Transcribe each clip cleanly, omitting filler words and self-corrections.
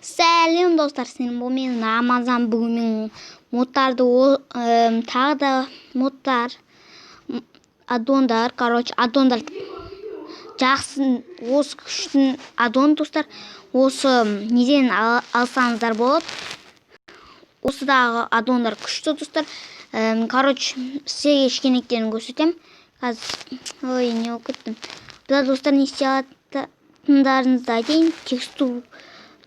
Сәлем, достар! Сенің бұл мен, Рамазан. Бүгін мен модтарды, тағы да модтар, аддондар, короче, аддондар жақсы, осы күштің аддон, достар. Осы неден алсаңыздар болады. Осыдағы аддондар күшті, достар. Короче, сізге кішкенектерін көрсетемін қазір. Ой, не болып кеттім? Бұда, достар, не істей алатындарыңызды айтайын.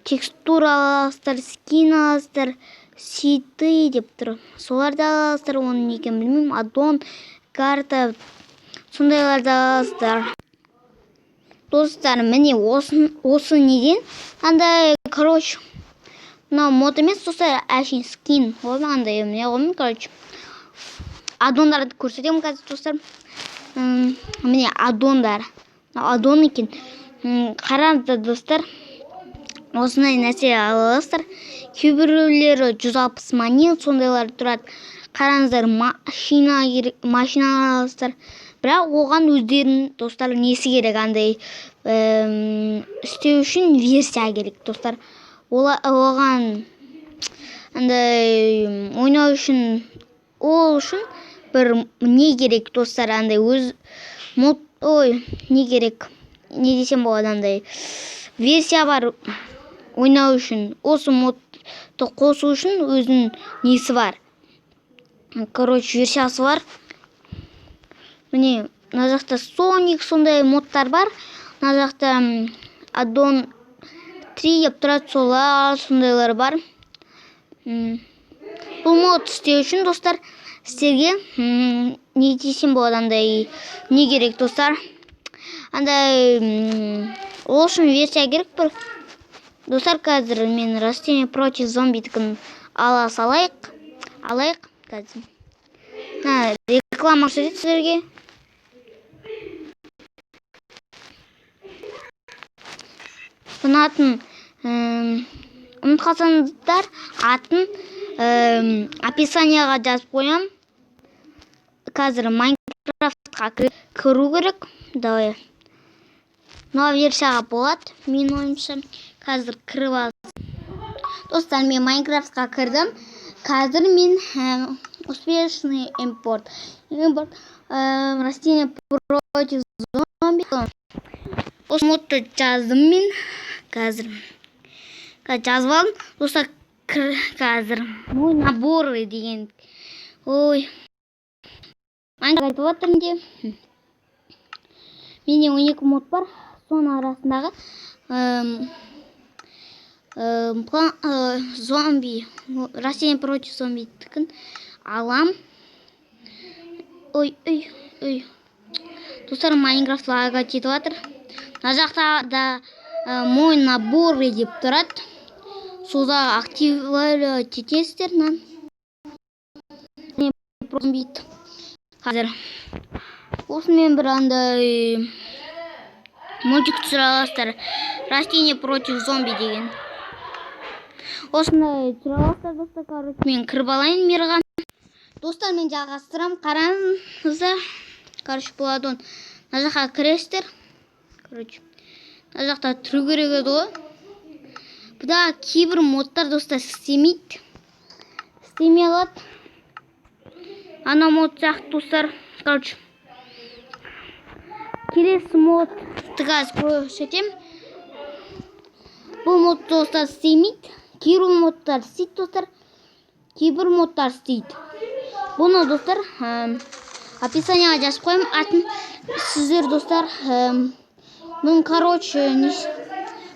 Текстура аласыздар, скин аласыздар, ситы деп тұр, соларды аласыздар, оның не екенін білмеймін. Аддон, карта, сондайларды аласыздар, достар. Міне, осы неден андай, короче, мынау мод емес, достар, әшейін скин ғой, андай не ғой. Короче, аддондарды көрсетемін қазір, достар. Міне, аддондар, мынау аддон екен. Қараңыздар, достар, осындай нәрсе ала аласыздар. Кейбіреулері 160 монет, сондайлар тұрады. Қараңыздар, машина керек, машина аласыздар, бірақ оған өздерінің, достар, несі керек, андай істеу үшін версия керек, достар. Оған андай ойнау үшін, ол үшін бір не керек, достар, андай өз мод, ой, не керек, не десем болады, андай версия бар ойнау үшін. Осы модты қосу үшін өзінің несі бар, короче, версиясы бар. Міне, мына жақта Соник, сондай модтар бар. Мына жақта аддон 3 деп тұрады, солар, сондайлар бар. Бұл мод істеу үшін, достар, сіздерге не десем болады, андай не керек, достар, андай ол үшін версия керек бір. Достар, қазір мен растение против зомбидікін ала салайық, алайық. Қазір мына реклама көрсетеді сіздерге. Бұның атын ұмытып қалсаңыздар, атын описанияға жазып қоямын. Қазір Майнкрафтқа кіру керек. Давай, мына версияға болады, менің ойымша. Қазір кіріп ал, достар. Мен Майнкрафтқа кірдім. Қазір мен успешный импорт растения против зомби, осы модты жаздым мен. Қазір жазып алдым, достар. Қазір мой наборы деген, ой, айтып жатырмын де, менде 12 мод бар. Соның арасындағы зомби, растение против зомбидікін алам. Ой, ой, ой, достар, Майнкрафт лагать етіп жатыр. Мына жақта да мой наборы деп тұрады, сода активировать етесіздер мынаны. Қазір осымен бір андай мультик түсіре аласыздар, растение против зомби деген, осындай түсіре аласыздар, достар. Короче, мен кіріп алайын мирға, достар, мен жалғастырамын. Қараңыздар, короче, бұл аддон, мына жаққа кіресіздер. Короче, мына жақта тұру керек еді ғой. Бұда кейбір модтар, достар, істемейді, істемей қалады, ана мод сияқты, достар. Короче, келесі модты қазір көрсетемін. Бұл мод, достар, істемейді. Кейбір модтар істейді, достар, кейбір модтар істейді. Бұны, достар, описанияға жазып қоямын атын. Сіздер, достар, бұның, короче,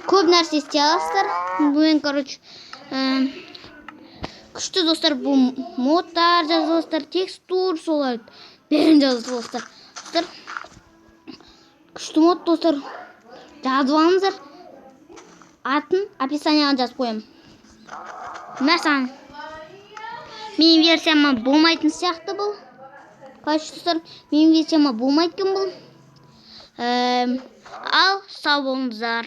көп нәрсе істей аласыздар бұнымен. Короче, күшті, достар, бұл модтар жаза аласыздар, текстур, солар бәрін жаза аласыздар, достар. Күшті мод, достар, жазып алыңыздар. Атын описанияға жазып қоямын. Мәселен, менің версияма болмайтын сияқты бұл. Короче, достар, менің версияма болмайды екен бұл. Ал сау болыңыздар.